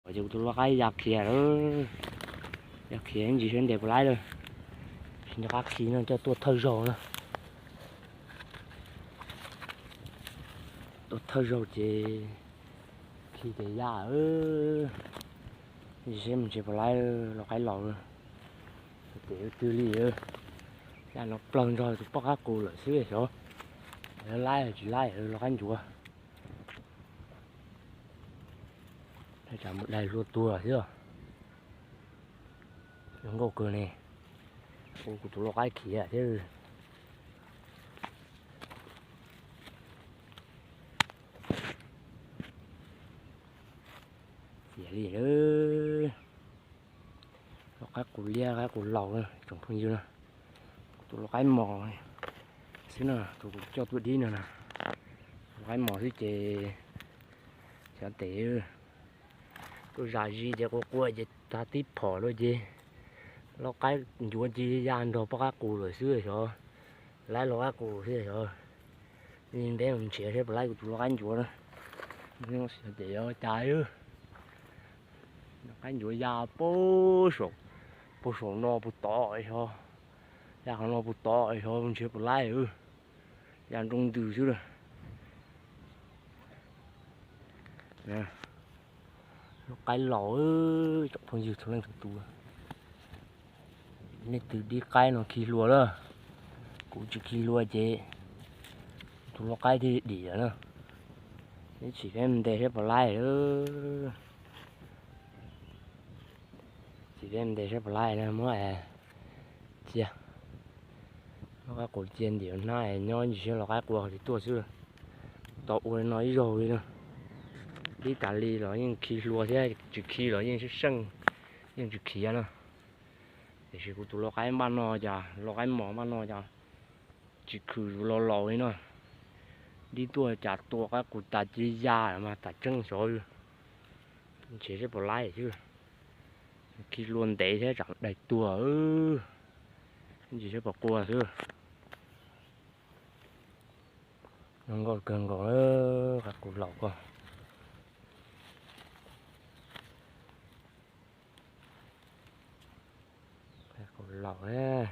Ces kuv tus lau qaib ya khiav lawm, ya khiav ntsis seb ntes puas laib lawm. Tsis nco qab khi no coj tuaj thawj zaug na. Tuaj thawj zaug ces khi ces ya, ntsis seb mus ntses puas laib, lau qaib laus lawm. Ces twg li, ya no plaws nrog tus poj qab qus lawm xwb xyov, laib tsis laib lau qaib ncuav. Tsam mus dai hlua tuag xwb. Zoo nkauj kawg ne. Ua kuv tus lau qaib khiav thiab. Tiag li, lau qaib qus liab qaib qus laus tsoom phooj ywg na. Kuv tus lau qaib mos xwb no, tus kuv coj tuaj dib no na. Lau qaib mos xwb ces xyov tes tuaj zam zis ces quas quas ces tag tib phom lawm ces lau qaib ncuav ces ya nrog poj qab qus lawm xwb xyov, laib lau qaib qus xwb xyov. Ntev mus nrhiav seb puas laib kuv tus lau qaib ncuav na. Xyov tes yuav cas, lau qaib ncuav ya puag saum, puag saum no puag tod xyov, ya qhov no puag tod xyov nrhiav puas laib, ya nroo ntws xwb lawm. Lau qaib laus, tsoom phooj ywg txhua leej txhua tus, nej twg dib qaib no khi hlua lawm. Kuv tsis khi hlua ces tus lau qaib thiaj dim lawm na. Ib chim peb mus ntes seb puas laib. Chim peb mus ntes seb puas laib na, muab cia, muab qaib qus cia ntim hnab nyob ntsis seb lau qaib qua li tuaj xwb. Tau ua li no ib zaug li na. Dib tas li los yeej khi hlua thiab, tsis khi los yeej seej, yeej tsis khiav na. Tiam sis kuv tus lau qaib npaj no cas, lau qaib mos npaj no cas tsis khwm zus los laus li no. Dib tuaj cas tua qaib qus tas cia li ya mas tas tseeb xyov. Nrhiav seb puas laib xwb. Khi hlua ntev thiab tsam daig tuag. Ntsis seb puas qua xwb. Zoo nkauj kawg nkaus, qaib qus laus ko. Qaib qus laus,